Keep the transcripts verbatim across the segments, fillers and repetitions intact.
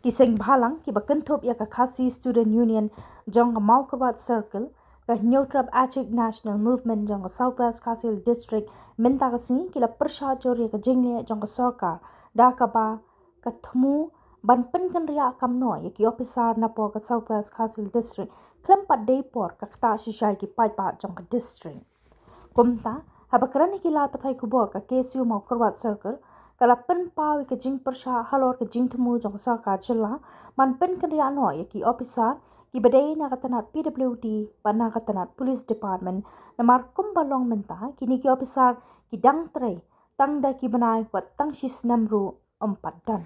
Ki seng bhalang kiba kynthup ïa ka Khasi Student Union jong ka Mawkyrwat Circle, ka Hynñiewtrep Achik National Movement jong ka South West Khasi Hills District, mynta ka sngi ki la pyrshah jur ïa ka jingleh jong ka sorkar da kaba ka thmu ban pynkynriah kam noh ïa ki ophisar napoh ka South West Khasi Hills District khlem pat dei por ka ktah shisha ïa ki paidbah jong ka district. Kumta, haba kren ïa ki lad pathai khubor ka K S U Mawkyrwat Circle, ka la pynpaw ïa ka jingpyrshah halor ka jingthmu jong ka sorkar jylla ban pynkynriah noh ïa ki ophisar kiba dei na ka tnat P W D bad na ka tnat Police Department, namar kumba long mynta kine ki ophisar ki dang trei tang da ki bnai wat tang shi snem ruh ym pat don.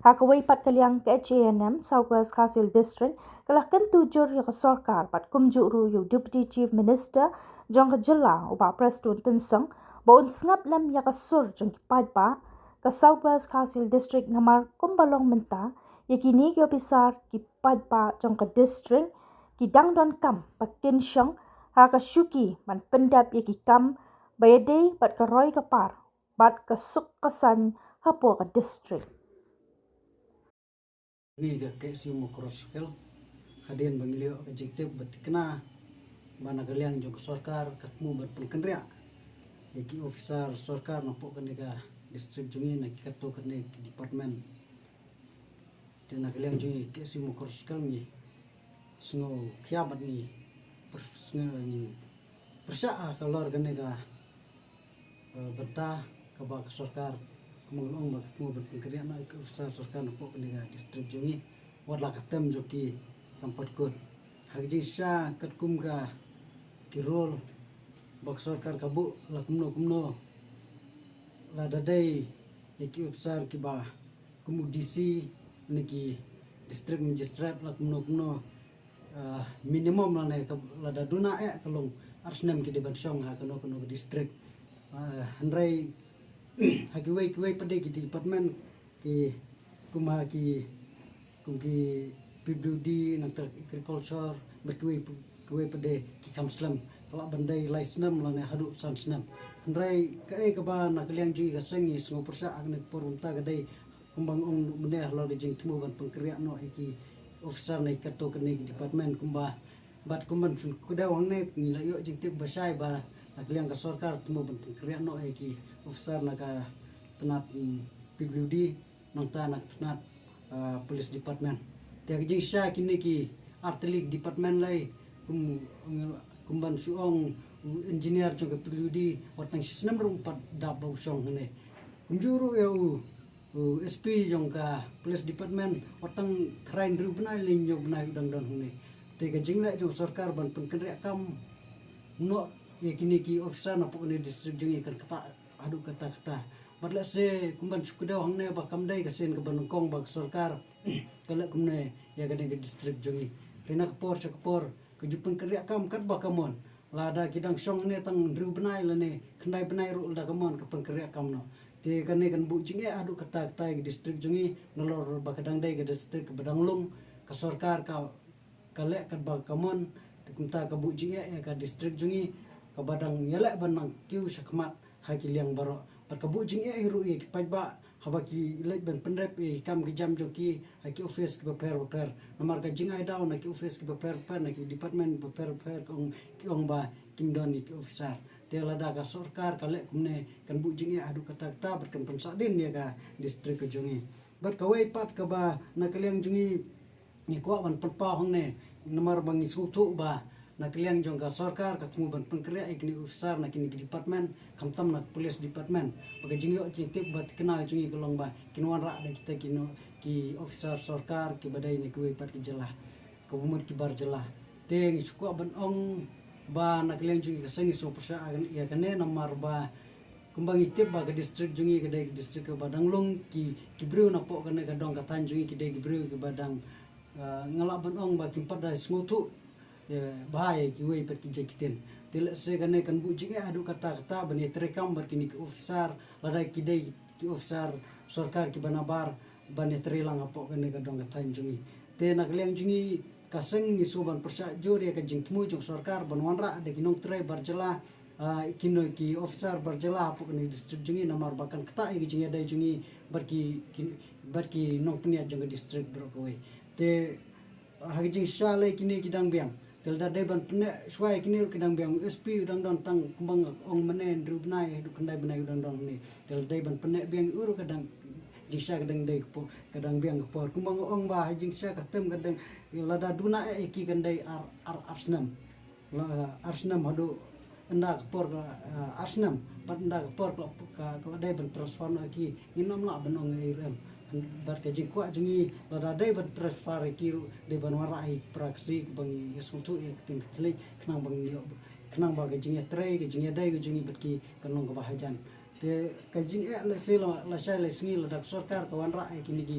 Ha kawei pat ka liang, ka H A N M South West Khasi Hills District ka la kyntu jur ïa ka sorkar bad kumjuh ruh ïa u Deputy Chief Minister jong ka jylla, u Bah Prestone Tynsong, ba un sngap lem ïa ka sur jong ki paidbah ka South West Khasi Hills District, namar kumba long mynta ïa kine ki ophisar ki paidbah jong ka district ki dang donkam ba kin shong ha ka shuki ban pyndep ïa ki kam ba ïadei bad ka roi ka par bad ka suk ka saiñ hapoh ka district. Ngi ka K S U Mawkyrwat Circle, hadien ba ngi la ïoh ka jingtip ba thikna ba na ka liang jong ka sorkar ka thmu ban pynkynriah ïa ki ophisar sorkar napoh kane ka district jong ngi na ki katto katne ki department. Te na ka liang jong ngi K S U Mawkyrwat Circle ngi sngewkhia bad ngi pyr- sngewpyrshah halor kane ka bynta kaba ka sorkar, kumba ngi ong ba ka thmu ban pynkynriah noh ïa ki ophisar sorkar napoh kane ka district jong ngi, wat la ka term jong ki kam pat kut. Ha ka jingshisha katkum ka ki rule ba ka sorkar ka buh, la kumno kumno, lada dei ïa ki ophisar kiba kum u D C ne ki district magistrate, la kumno kumno, minimum lane lada duna eh ka long ar snem ki dei ban shong ha kano kano ka district. Hynrei ha kiwei kiwei pat de ki department, ki kum ha ki kum ki P W D, nangta agriculture bad kiwei kiwei pat de ki kam slem, ka lah ban dei lai snem lane haduh san snem. Hynrei kaei kaba na ka liang jong ngi ka seng ngi sngewpyrshah ha kane ka por mynta ka dei kumba nga ong mynne halor ka jingthmu ban pynkynriah noh ïa ki ophisar na ki katto katne ki department, kumba bad kumban shu kdew hangne ngi la ïoh jingtip ba shai ba na ka liang ka sorkar thmu ban pynkynriah noh ïa ki ophisar na ka tnat P W D, nangta na ka tnat Police Department. Te ka jingshisha kine ki artylli ki department lei, kum kumban shu ong u engineer jong ka P W D wat tang shi snem ruh um pat dap ba u shong hangne. Kumjuh ruh ïa u S P jong ka Police Department wat tang tharai hynriew bnai lane hynñiew bnai u dang don hangne. Te ka jingleh jong ka sorkar ban pynkynriah kam noh ïa kine ki ophisar napoh kane ka district jong ngi kan ktah haduh katta katta. Bad lehse kumban shu kdew hangne ba kam dei ka sien kaba nyngkong ba ka sorkar ka leh kumne ïa kane ka district jong ngi. Hynrei na ka por sha ka por ka ju pynkynriah kam katba ka mon. Lada ki dang shong hangne tang hynriew bnai lane khyndai bnai ruh, lada ka mon ka pynkynriah kam noh. Te kane kan buh jingeh haduh katta katta ïa ka district jong ngi nalor ba ka dang dei ka district kaba dang lung, ka sorkar ka ka leh katba ka mon. Te kumta ka buh jingeh ïa ka district jong ngi kaba dang ïaleh ban nang kiew shakhmat ha ki liang baroh. Bad ka buh jingeh hi ruh ïa ki paidbah haba ki leit ban pynrep ïa ki kam ki jam jong ki ha ki office kiba pher ba pher. Namar ka jingai daw na ki office kiba pher ba pher, na ki department ba pher ba pher, ki ong, ki ong ba kim don ïa ki officer. Te lada ka sorkar ka leh kumne kan buh jingeh haduh katta katta bad kan pynsahdien ïa ka district ka jong ngi. Bad kawei pat kaba na ka liang jong ngi ngi kwah ban pynpaw hangne, namar ba ngi sngewthuh ba na ka liang jong ka sorkar ka thmu ban pynkynriah ïa kine ki officer na kine ki department, khamtam na ka police department. Ba ka jingïoh jingtip ba thikna jong ngi ka long ba kin wanrah da kita ki no, ki officer sorkar kiba dei na kiwei pat ki jylla, kaba mut ki bar jylla. Te ngi shu kwah ban ong ba na ka liang jong ngi ka seng ngi sngewpyrshah ïa kane, namar ba kumba ngi tip ba ka district jong ngi ka dei ka district kaba dang lung, ki, ki briew napoh kane ka dong ka thaiñ jong ngi ki dei ki briew kiba dang, ah, nga lah ban ong ba kim pat da sngewthuh, eh, bha ïa kiwei pat ki jait ki ktien. Te lehse kane kan buh jingeh haduh katta katta ban ïatrei kam bad kine ki officer, lada ki dei ki officer sorkar kiba nabar ban ïatrei lang hapoh kane ka dong ka thaiñ jong ngi. Te na ka liang jong ngi ka seng ngi shu ban pyrshah jur ïa ka jingthmu jong sorkar ban wanrah da ki nongtrei bar jylla ah, kino ki officer bar jylla hapoh kane ka district jong ngi, namar ba kan ktah ïa ki jingïadei jong ngi bad ki, ki, bad ki nongpynïaid jong ka district baroh kawei. Te ha ka jingshisha lei kine ki dang biang. Te lada dei ban pynneh shuwa ïa kine ruh ki dang biang, u S P u dang don tang kumba nga ong mynne hynriew bnai haduh khyndai bnai u dang don hangne. Te lada dei ban pynneh biang ïa u ruh ka dang, jingshisha ka dang dei ka por, ka dang biang ka por. Kumba nga ong ba ha jingshisha ka term ka dang, lada duna eh ïa ki kan dei ar, ar, ar snem. La, ar snem haduh ynda ka por ka, ah, ar snem, bad ynda ka por ka, ka, ka la dei ban transfer noh ïa ki, ngin ym lah ban ong ei ruh em. Bad ka jingkwah jong ngi lada dei ban transfer ïa ki ruh dei ban wanrah ïa ki para Khasi kaba ngi ïasngewthuh ïa ka ktien Katholik, khnang ba ngi, khnang ba ka jingïatrei, ka jingïadei ka jong ngi bad ki kan long kaba hajan. Te ka jingeh lehse la, lashai lashisngi lada ka sorkar ka wanrah ïa kine ki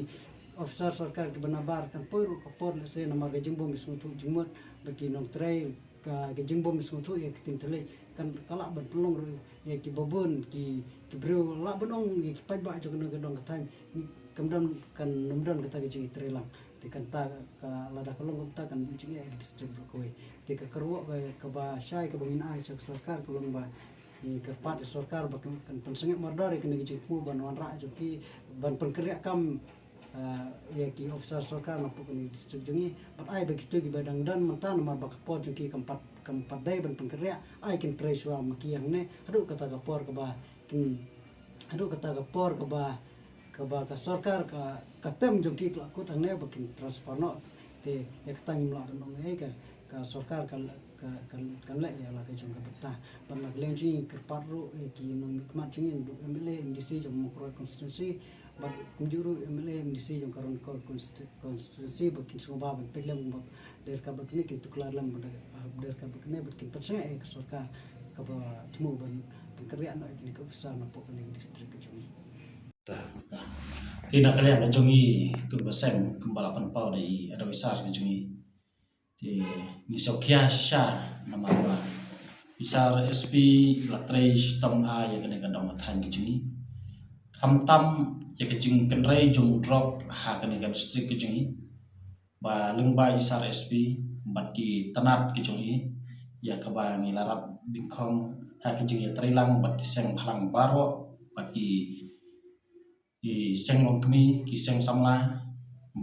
officer sorkar kiba nabar, kan poi ruh ka por lehse namar ka jingbym ïasngewthuh jingmut bad ki nongtrei, ka, ka jingbym ïasngewthuh ïa ka ktien Katholik kan ka lah ban pynlong ruh ïa kiba bun ki, ki briew, lah ban ong ïa ki paidbah jong kane ka dong ka thaiñ, kam don, kan ym don kata ka jingïatreilang. Te kata ka, lada ka long kumta kan jingeh ïa ka district baroh kawei. Te ka kyrwoh ba, kaba shai kaba ngin ai sha ka sorkar ka long ba ngi kyrpad ïa ka sorkar ba kan, kan pynsangeh mardor ïa kane ka jingthmu ban wanrah jong ki, ban pynkynriah kam, ah, ïa ki officer sorkar napoh kane ka district jong ngi. Bad ai ba kito kiba dang don mynta namar ba ka por jong ki kam pat, kam pat dei ban pynkynriah, ai kin trei shuwa ma ki hangne haduh kata ka por kaba kin, haduh kata ka por kaba, kaba ka sorkar ka, ka term jong ki ka la kut hangne ba kin transfer noh. Te ïa kata ngim lah ban ong ei, ka, ka sorkar ka, ka, ka, kan leh ïa la ka jong ka bynta. Bad na ka liang jong ngi kyrpad ruh ïa ki nongmihkhmat jong ngi, M L A, M D C jong Mawkyrwat constituency, bad kumjuh ruh M L A, M D C jong ka Rongkor constitu-, constituency ba kin sngewbha ban peit lem ba dei ka ba kane kin tuklar lem ba dei, ah, dei ka ba kane ba kin pynsangeh ïa ka sorkar kaba thmu ban pynkynriah noh ïa kine ki officer napoh kane ka district ka jong ngi. Te na ka liang ka jong ngi kumba seng, kumba la pynpaw da i advisor ka jong ngi. Te ngi sngewkhia shisha namar ba i Sir S P i la trei shitom bha ïa kane ka dong ka thaiñ ka jong ngi. Khamtam ïa ka jingkynrei jong u drok ha kane ka district ka jong ngi. Ba lyngba i Sir S P bad ki tnat ki jong i, ïa kaba ngi la rat dyngkhong ha ki jingïatreilang bad ki seng bhalang baroh, bad ki, ki seng longkmie, ki seng samla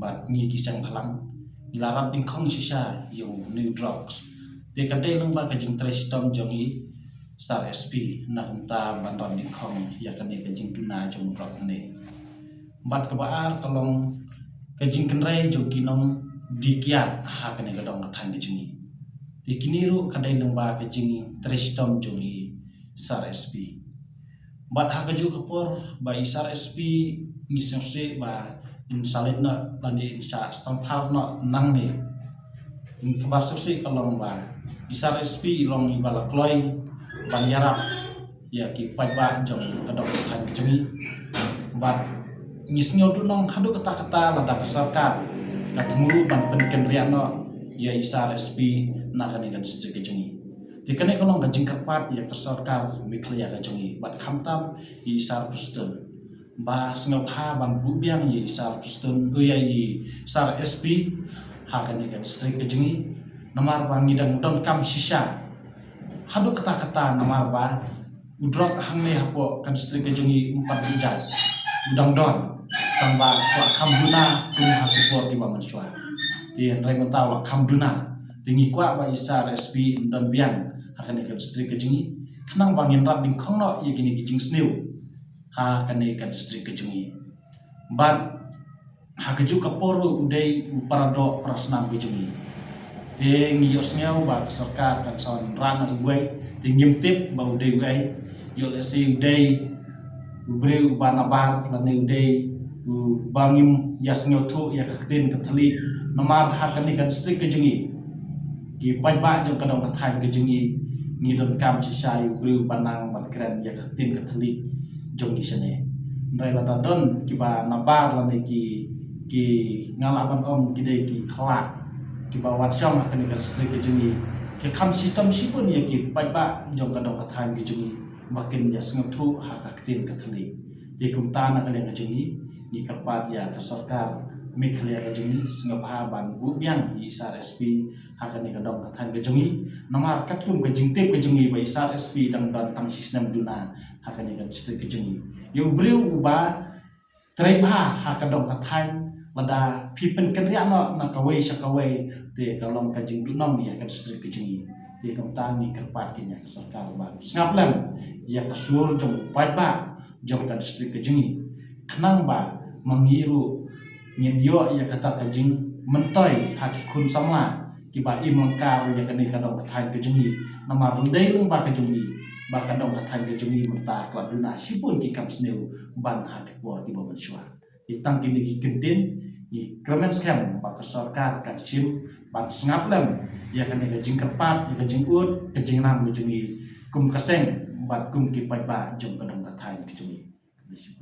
bad ngi ki seng bhalang, ngi la rat dyngkhong shisha ïa une u drugs. Te ka dei lyngba ka jingtrei shitom jong i Sir S P na kumta ban rat dyngkhong ïa kane ka jingduna jong u drok ne. Bad kaba ar ka long ka jingkynrei jong ki nongdie kiad ha kane ka dong ka thaiñ ka jong ngi. Te kine ruh ka dei lyngba ka jingtrei shitom jong i Sir S P. Bad ha kajuh ka por ba i Sir S P ngi sngewsih ba in sa leit noh lane in sa samphar noh nangne. Kaba sngewsih ka long ba i Sir S P i long iba la kloi ban ïarap ïa ki paidbah jong ka dong ka thaiñ ka jong ngi. Bad ngi sngew duhnong haduh katta katta lada ka sorkar ka thmu ban pynkynriah noh ïa i Sir S P na kane ka district ka jong ngi. Te kane ka long ka jingkyrpad ïa ka sorkar Meghalaya ka jong ngi bad khamtam ïa i Sir Prestone ba sngewbha ban buh biang ïa i Sir Prestone, ïa i Sir S P ha kane ka district ka jong ngi. Namar ba ngi dang donkam shisha haduh katta katta namar ba u drok hangne hapoh ka district ka jong ngi um pat buh jait, u dang don, tang ba u la kham duna kum ha ki por kiba mynshuwa. Te hynrei mynta u la kham duna. Te ngi kwah ba i Sir S P un don biang ha kane ka district ka jong ngi khnang ba ngin rat dyngkhong noh ïa kine ki jingsniew ha kane ka district ka jong ngi. Bad ha kajuh ka por ruh u dei u paradoh parasnam ka jong ngi. Te ngi ïohsngew ba ka sorkar kan sa wanrah noh iwei, te ngim tip ba u dei uei. Ïoh lehse u dei u briew uba nabar lane u dei uba ngim ïasngewthuh ïa ka ktien ka thylliej. Namar ha kane ka district ka jong ngi, ki paidbah jong ka dong ka thaiñ ka jong ngi, ngi donkam shisha ïa u briew uba nang ban kren ïa ka ktien ka thylliej jong ngi shane. Hynrei lada don kiba nabar lane ki, ki, nga lah ban ong ki dei ki khlak kiba wan shong ha kane ka district ka jong ngi, ki kham shitom shibun ïa ki paidbah jong ka dong ka thaiñ ka jong ngi ba kin ïasngewthuh ha ka ktien ka thylliej. Te kumta na ka liang ka jong ngi, ngi kyrpad ïa ka sorkar Meghalaya ka jong ngi sngewbha ban buh biang ïa i Sir S P ha kane ka dong ka thaiñ ka jong ngi. Namar katkum ka jingtip ka jong ngi ba i Sir S P dang don tang shi snem duna ha kane ka district ka jong ngi. Ïa u briew uba trei bha ha ka dong ka thaiñ, lada phi pynkynriah noh na kawei sha kawei, te ka long ka jingduhnong ïa ka district ka jong ngi. Te kumta ngi kyrpad ïa ka sorkar ba sngap lem ïa ka sur jong u paidbah jong ka district ka jong ngi, khnang ba ma ngi ruh ngin ïoh ïa kata ka jingmyntoi ha ki khun samla kiba im lyngkar ïa kane ka dong ka thaiñ ka jong ngi. Namar lada dei lyngba ka jong ngi, ba ka dong ka thaiñ ka jong ngi mynta ka la duna shibun ki kam sniew ban ha ki por kiba mynshuwa. Te tang kine ki kyntien, ngi kyrmen skhem ba ka sorkar kan shim ban sngap lem ïa kane ka jingkyrpad, ïa ka jingud, ka jingnam ka jong ngi kum ka seng bad kum ki paidbah jong ka dong ka thaiñ ka jong ngi.